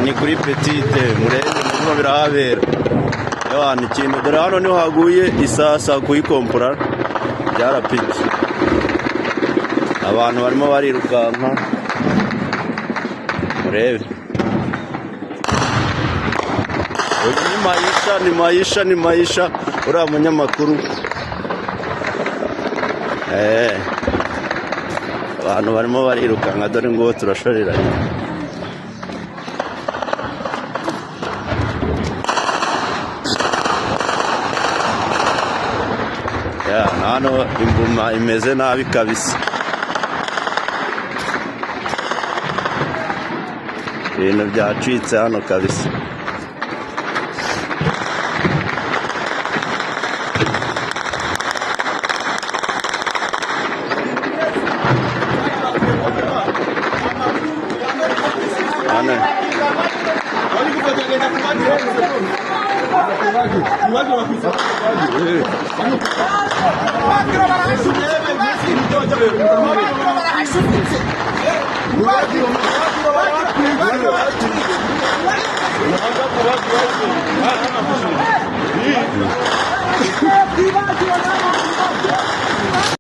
Ni kuri Petite, murebe birimo birahabera. Ewana, ikintu dore hano niho haguye isasa kuyikompora byarapitse. Abantu barimo barirukanka, murebe. Uyu ni Mayisha, ni Mayisha, ni Mayisha, uriya munyamakuru. Abantu barimo barirukanka, dore ngo turashoreranye. Ya, hano inguma imeze nabi kabisa, ibintu byacitse hano kabisa. Hano